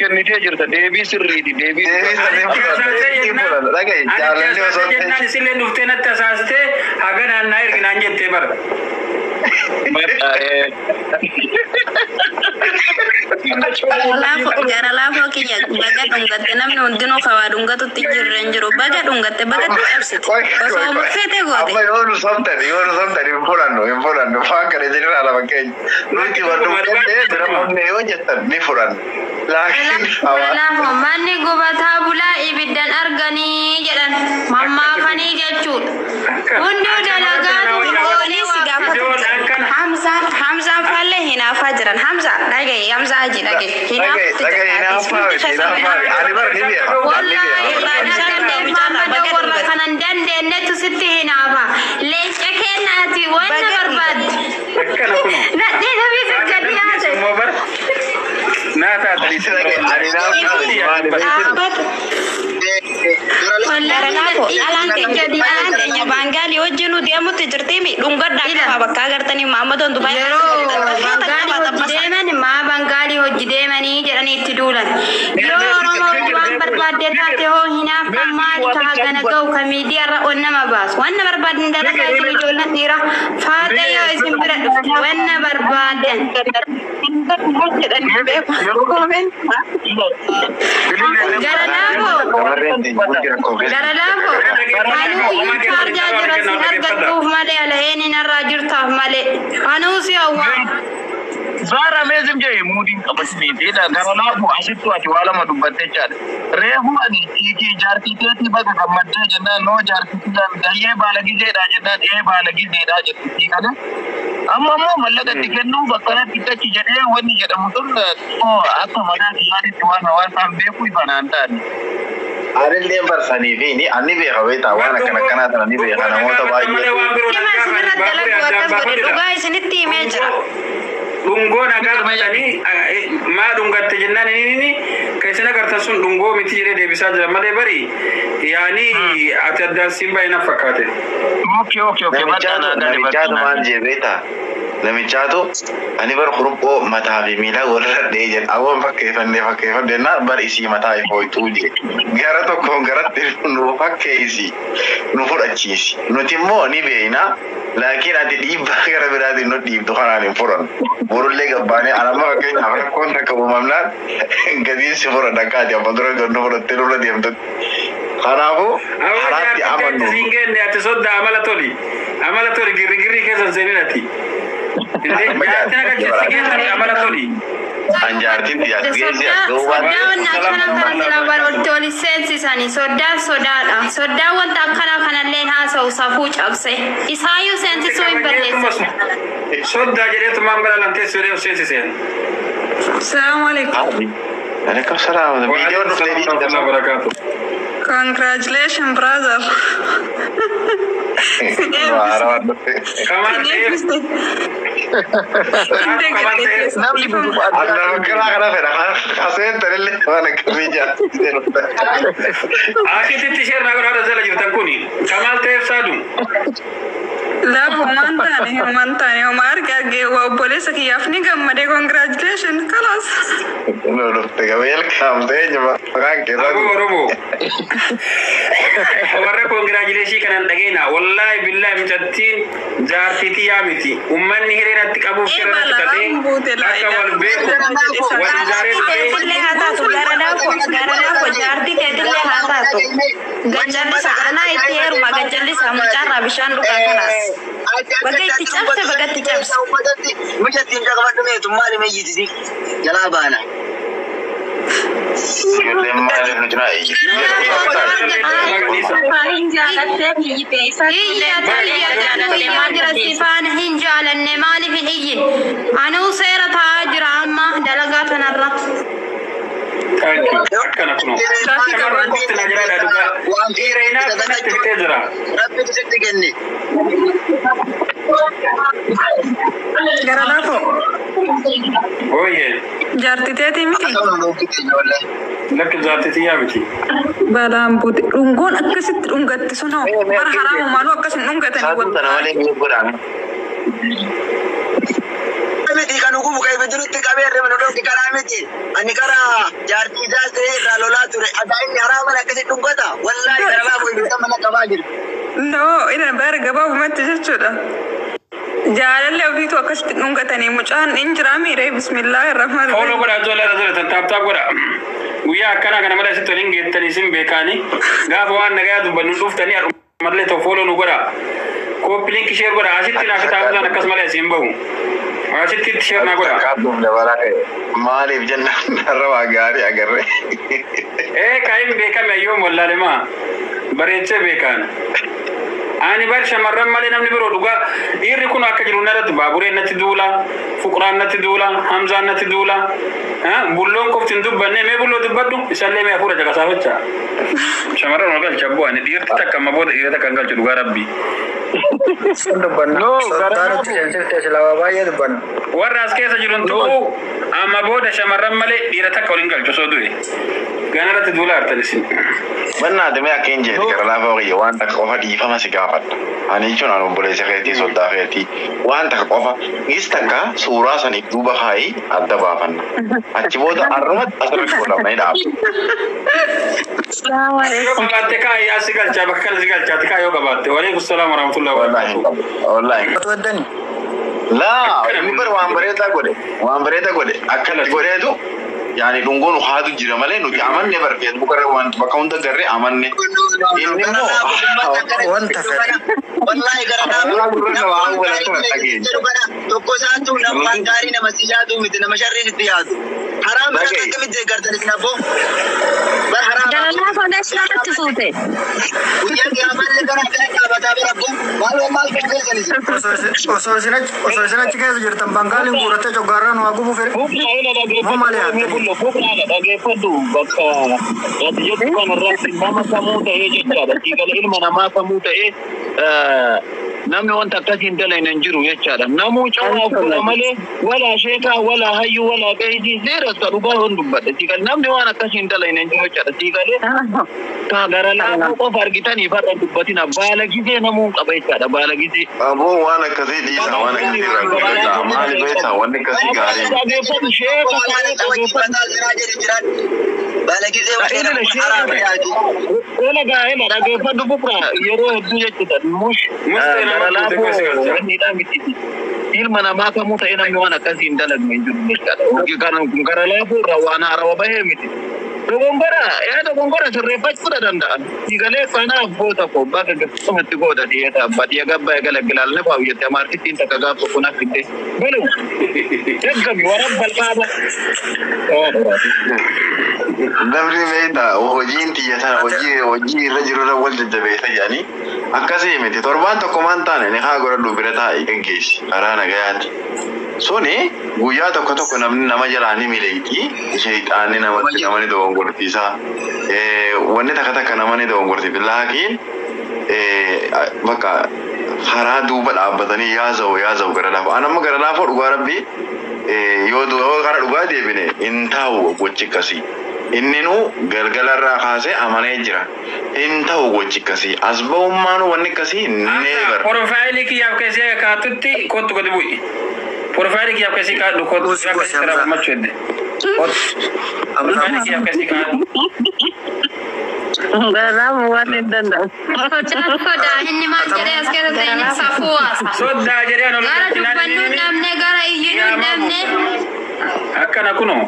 Kennitee jirta deebii sirriiti deebii. Deebii sirrii fudhanna. Dhaga'i jaalalli osoo hin jennaan isillee dhuftee natti asaasitee haga naannaa erginaan jettee bara. Gara laafoo kiyya baga dhungatte namni hundinuu kawaa dhungatutti jirre hin jiru baga dhungatte baga cabsite osoo murteete goote. Amma yoo nu sobdan yoo nu sobdan hin fudhannu hin fudhannu waan kana isinirraa lafa keenya nuti wal dhungannee bira humne yoo jettan ni fudhanna. Laakiin Laafoo manni gubataa bulaa ibiddan arganii jedhan mammaakanii jechuudha. Hunduu dalagaa Oolis gaafatu Hamzaan Hamzaan faallee hinaafaa jiran Hamza dhagaye Hamza haji dhagaye hinaafutti Dhagaye hinaafaa hinaafaa ani bar ni beeka. Wallaahi Muhammad warra kanan dandeenyetu sitti hinaafa. Leenca kennaati wanna barbaadde. Akkana kunoo. Nadhee nabii gadi haase. Naa taatanii Ani Dhaabbata. Gara laafoo dhalaan keenya dhalaan keenya baangaalii wajjin deemutti jirtimi dhungadhaa qaba bakka agartanii Muhammadoon Dubaay Yeroo Bangaalii hojii deeman maa Bangaalii hojii deemanii jedhanii itti duulan. Yoo Oromoo waan barbaadde taate hoo hinaaffan maali ka hagana ga'u ka miidiyaarra ol nama baasu. Wanna barbaadan dalagaa isin ijoolleen dhiiraa faaxee yoo isin bira dhufte wanna barbaadan. Gara laafoo. Gara laafoo. Anuu iyyuu chaarjaa jira sin argattuuf malee alaheen narraa jirtaaf malee. Anuu si hawwaa. Zaara meezim jee muudiin qabatanii gara laafu asittu ati waa lama dubbattee jaadha. Reefu ani hiikii jaartii teetii baga gammaddee jennaan noo jaartii tiyyaan gayyee baala gizeedha jennaan ee baala gizeedha jetti kana. Amma immoo mallaqa itti kennuu bakka kanatti tachi jedhee wanni jedhamu sun akka mataa kiyyaatitti waan hawaasaan beeku ifanaan taane. Anillee barsanii fi ani beeka beektaa waan akkana akkanaa tana ni beeka namoota baay'ee. Dhima isinirra dalagu akkas godhe dhugaa isinitti himee jira. Dhungoo nagaa qabatanii maa dhungatte jennaan inni kan isin agartan sun dhungoo miti jedhee deebisaa jira malee bari yaani ati addaan siin baay'ee na fakkaate. Okay okay okay. Namichaatu maal jee beektaa? Namichaatu ani bar kuruphoo mataa fi miila walirra dhee jedha. Awwaon fakkeeffannee fakkeeffannee naan bar isii mataa ifooytuu jee. Gara tokkoon garatti nu fakkeessi nu fudhachiisi. Nuti immoo ni beekna. Laakiin ati dhiibbaa gara biraatiin nu dhiibdu kanaan hin furan. Borullee gabbaanee anamma fakkeenyaaf rakkoon takka uumamnaan gadiin si furan akka ati amma dura gannu fudhattee nurra deemtutti. Kanaafuu karaatti amannu. Siin kenne ati sodda amala toli. Amala toli girri keessa hin seenin ati. Jaartiin akka keessi keessan amala toli. Anjaartiin jaartiin Soddaan akkana kana sila walitti oli seensisanii soddaan sodaadha. Soddaan wanta akkana kanallee haasa'u safuu cabse. Isaayyuu seensisuu hin balleessu. Soddaa jedheetumaan balaalamtee siree of seensiseen. Assalamu alaikum. Alaikum salaam. Viidiyoon dhuftee Warahmatullahi wabarakatuh. Congratulations, brother. Haarawaan dhuftee. Kamaan ta'eef Namni bifa Anna bakka kana fedha. Kaseen tanillee waan akkamii jaartii dhufte. Asitti isheen naa godhaa jala jirtan kuni kamaal ta'eef saadu. Laaf homaan taane homaan taane homaa arge arge waa obboleessa kiyyaaf ni gammade congratulations kalaas. Nu dhufte welcome ta'e maqaan kee Oromoo Oromoo. Warra koongiraajileeshii kanan dhageena wallaahi billaahi mucattiin jaartiitii yaa miti ummanni hiriiratti qabuuf sirratti qabee akka wal beeku wal ijaaree Jaartii dhufee teetillee haa taatu gara laafoo gara laafoo jaartii teetillee haa taatu. Gajjallisa anaa itti heeruma gajjallisa mucaarraa bishaan dhugaa kanaas. Baga itti cabse baga itti cabse. Mucattiin qabadhu meetu maali meeyyitisi jalaa baana. Ijoolleen maaliif nu cinaa iyyi? Iyyatu iyyatu iyyaa jira sifaan hin jaalanne maaliif hin iyyin? Anuu seera taa'aa jira amma dalagaa kanarra. Thank you. Akkana kunoo. Shamarran qofti na jiraadha dhugaa. Dhiira hinaaf kanatti fixee jira. Rabbitu sitti kenne. Gara laafoo Ooyee jaartii teetii miti. lakki jaartiitii yaa miti. Balaan buute dhungoon akkasitti dhungatti sunoo bara haraamumaanuu akkas hin dhungatanii Saatuun tana malee mi'a godhaan. Miti kan gubu kan ibiddi nutti qabee irra nu dhooqe karaa miti. Ani karaa jaartii isaas ta'ee irraa lolaa ture. Adaa inni haraama akkasii dhungata. Wallaahi gara laafu ibidda mana qabaa jira. No, ina bara gabaabumatti jechuudha. Jaalalli ofiitu akkasitti dhungatanii mucaan hin jiraa miiree bismillaahi rahmaan Follow godhaa ijoollee irra jirtan tap tap godhaa. Guyyaa akkanaa kana malee asitti waliin geettanii isin beekaanii gaafa waan nagayaa dubbannu dhuftanii har'umallee ta'u follow nu godhaa. Copy link share godhaa asitti naaf taa'uudhaan akkas malee asiin bahu. Asitti itti share naa godhaa. Maaliif jennaan har'a waa gaarii agarre. Ee kaayin beekame ayyoom wallaalemaa bareechee beekaan. Ani bar shamarran malee namni biroo dhugaa dhiirri kun akka jiru narratti baabureen natti duula, fuqraan natti duula, hamzaan natti duula. Bulloon qofti hin dubbanne mee bulloo dubbadhu isallee mee hafuura caqasaafachaa. Shamarran ol galcha bu'aa ani dhiirti takka amma booda dhiira takka hin galchu dhugaa rabbii. Dubbanna. No, gara Soddaan itti seensifte silaa waa baay'ee dubbanna. Warra as keessa jiru tu'u amma booda shamarran malee dhiira takka ol hin galchu osoo du'e. Ganarratti duula hartan isin. Bannaati mee akka hin jeeti gara lafa wayya waan takka qofa dhiifama si gaafadha. Ani jechuun ani obboleessa keetii soddaa keetii waan takka qofa gis takka suuraa saniif duuba kaayi adda baafanna. Achi booda har'umatti asirratti godhamanii dhaabu. Yoo qabaatte kaayii as si galchaa bakka kana si galchaati kaayii yoo qabaatte. Waalaikum salaam warahmatullahi Wallaahi hin wabarakatuh. qabu. Wallaahi hin qabu. Waddani. Laa inni bar waan bareedaa godhe waan bareedaa godhe akkanatti godheetu yaani dhungoon haatu jira malee nuti amanne bar Facebook irra waan bakka hunda garree amanne. Inni immoo Wanta fedhe. Wallaahi gara laafu tokko isaatu nama waan gaarii nama si yaadu miti nama sharrii sitti yaadu. Haraama kana akkamitti deeggartan isin abboo? Bar haraama. Dalalaa foondaashinaatti fuute. Guyyaa qiyamaallee gara gara dhaabataa bara abboo. Maal maal qopheessan isin? Osoo isin achi keessa jirtan Bangaaliin guurattee coggaarraa nu haa gubu fedhe. Moo maali yaaddanii? Fuqraadha dhageeffadhu bakka ati jettu kanarratti nama kamuu ta'ee jechaadha. Siigala ilma namaa kamuu ta'ee namni wanta akkasii hin dalagne hin jiru jechaadha. Namuu cawaa godha malee walaa sheekaa walaa hayyuu walaa qeesii seerasta dhugaa hin dubbadha. Siigalee namni waan akkasii hin dalagne hin jiru jechaadha. Siigalee ka gara laafuu qofa argitanii farra dubbatina baala gisee namuu qaba jechaadha. Baala gisee. Aboo waan akkasii dhiisa waan akkasii irraa guddata maali beektaa wanni akkasii gaarii miti. Dhageeffadhu sheeka ta'ee dhageeffadhu. Baala gisee waan haraama yaadu. Ela gaa ela dhageeffadhu bukra yeroo hedduu jechuudha. Mush Mustee gara nama fuute laafuu keessa galcha. wanniidhaa miti. Ilma namaa kamuu ta'ee namni waan akkasii hin dalagne hin jiru jechaadha. Hojii kana kun gara laafuu irraa waan haarawaa bahee miti. Dogongora yaa dogongora sirreeffachuu danda'an. Siigalee kanaaf goota koo bakka gabbumatti goota dhiyeeta abbaa dhiya gabbaa eegala gilaalne fa'aa jette amaartittiin takka gaaf tokko naaf fidde. Galu gaggami warra balqaaba. Namni beektaa hojiin tiyya tana hojii hojii irra jiru irra wal jajjabeessa jedhanii akkasii miti torbaan tokko maan taane ni haa godhadhu bira taa'ee geggeessi karaa nagayaati. Suni guyyaa tokko tokko namni nama jalaa ni mileeyti sheexaanni namatti nama ni dogongorsiisa. Wanni takka takka nama ni dogongorsiisa. Laakiin bakka karaa duuba dhaabbatanii yaasa'u yaasa'u gara laafoo. An amma gara laafoo dhugaa rabbii yoo karaa dhugaa deebine hin taa'u gochi akkasii. Inni nu galgalarraa kaasee amanee jira. Hin ta'u gochi akkasii. As ba'ummaan wanni akkasii never. Profaayilii kiyyaaf keessee kaatutti kottu gadi bu'i. Profaayilii kiyyaaf keessee kaadhu kottu Gosi gosi akkasii sirraa Hamzaa. gammachuu hedde. Kottu. Hamzaa. Profaayilii kiyyaaf keessee kaadhu. Garaamu waan hin danda'u. Sodaa inni maal jedhee as keessa inni safuu haasa. Soddaa jedhee an ol Gara galchinaan dubbannuu inni dhabne gara iyyinuu dhabne. akkana kunoo.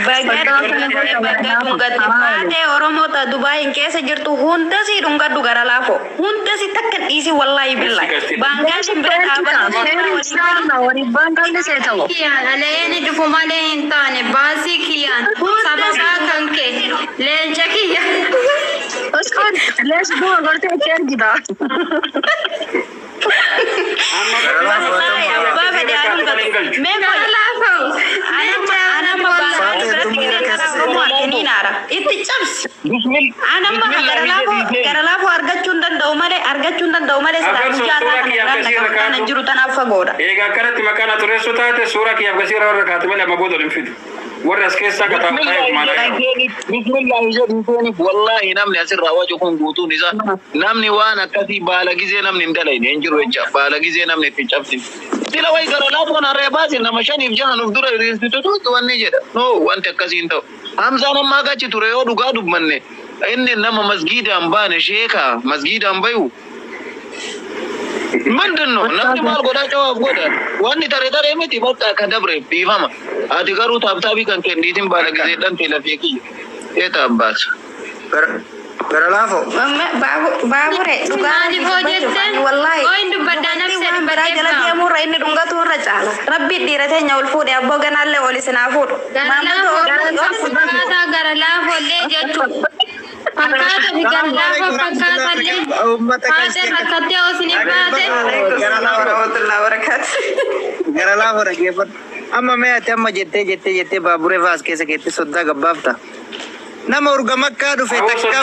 Baga baga dhungatte baatee Oromoota Dubaayin keessa jirtu hunda sii dhungadhu gara laafoo hunda si takka dhiisi wallaahi billahi baangaan bira dhaabatu. Kiyyaan alayeen dhufu malee hin taane baasii kiyyaan sababaa kan kee leenca kiyya. Wallaahi abbaa fedhe haa dhungatu mee Gara laafoo. anamma anamma baangaan biratti gidee karaa Oromoo arganii naara itti cabsi. Bismil Anamma gara laafoo argachuu hin danda'u malee argachuu hin danda'u malee silaa Agarsu guyyaa suuraa irraa kana kiyyaaf biraan keessee irra dhaqamu kaadhu. hin jiru tanaaf fagoodha. Egaa akkanatti maqaan atureessuu taate suuraa kiyyaaf keessee irra warra kaate malee amma booda ol hin fidu. Warri as keessaa gataa ta'e maal Bismillaahi jedhiin wallahi namni asirraa waju kun guutuun isaa namni waan akkasii baala gizee namni hin dalayne hin jiru jecha baala gizee namni itti cabsin. Sila wayi gara laafoon harree baase nama 5 fi 6 of dura hiriirsitutu wanni jedha. No wanti akkasii hin ta'u. Hamzaan ammaa gachi ture yoo dhugaa dubbanne inni nama masgiidaan baane sheekaa masgiidaan bayu. ምንድን ነው namni maal godhaa cawaaf godha wanni tare taree miti bakka akka dabreef dhiifama ati garuu taabtaabii kan kenniitiin baala gizeedhaan teelafee kiyya eeta abbaas. Gara laafoo. Baabure dhugaa Maaliif hoo jette? wallahi Hoo hin dubbaddaa nafsee waan biraa jala dubbaddeef deemurra inni dhungatu irra caala. Rabbi dhiira teenya ol fuudhe abboo ganaallee ol isinaa fuudhu. Gara laafoo fakkaataa gara laafoollee jechuudha. Fakkaata fi gara laafoo fakkaatallee haatee rakkattee osini baate. Gara laafoo dhaggeeffadhu. Amma mee ati amma jettee jettee jettee baaburee faas keessa keetti soddaa gabbaafta. Nama urga makkaa dhufe takkaa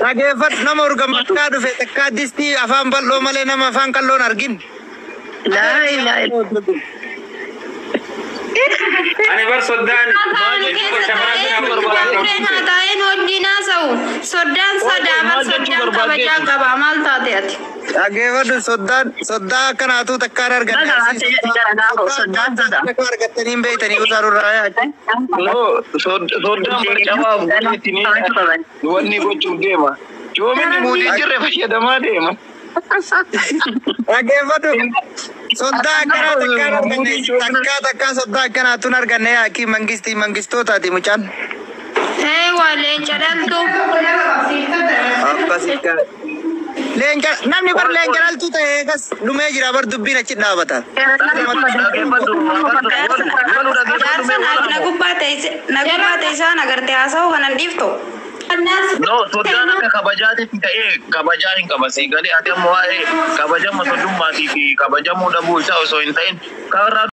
dhageeffadhu nama urga makkaa dhufe takkaa distii afaan bal'oo malee nama afaan qal'oon argin. Laa ilaaha Ani bar soddaan Afaan keessa taa'ee baabureen haa taa'een wajjin haasa'u. Soddaan sodaa bar soddaan kabajaa qaba maal taate ati? Dhaggeeffadhu soddaan soddaa akkanaatu takkaan arganne. Akka argattanii hin beektanii utaalurraa yaachi. No soddaan barcawaaf godheetti wanni gochuuf deema. Joominni muudii jirre fayyadamaa deema. Dhaggeeffadhu soddaa akkanaa takkaan arganne takkaa takkaa soddaa akkanaatu hin arganne yaaki mangistii mangistootaati mucaan. Ee waa leenca dhaltu. Akkasii Leenca namni bar leenca dhaltuu ta'e eegas dhumee jira bar dubbiin achi dhaabata. Jaarsa na gubbaa ta'e isaan agartee haasa'u kanan dhiiftu. No soddaan akka kabajaatitti ta'ee kabajaa hin qaba sii galee ati amma waa'ee kabajama soddummaatii fi kabajamuu dhabuu isaa osoo hin ta'in karraa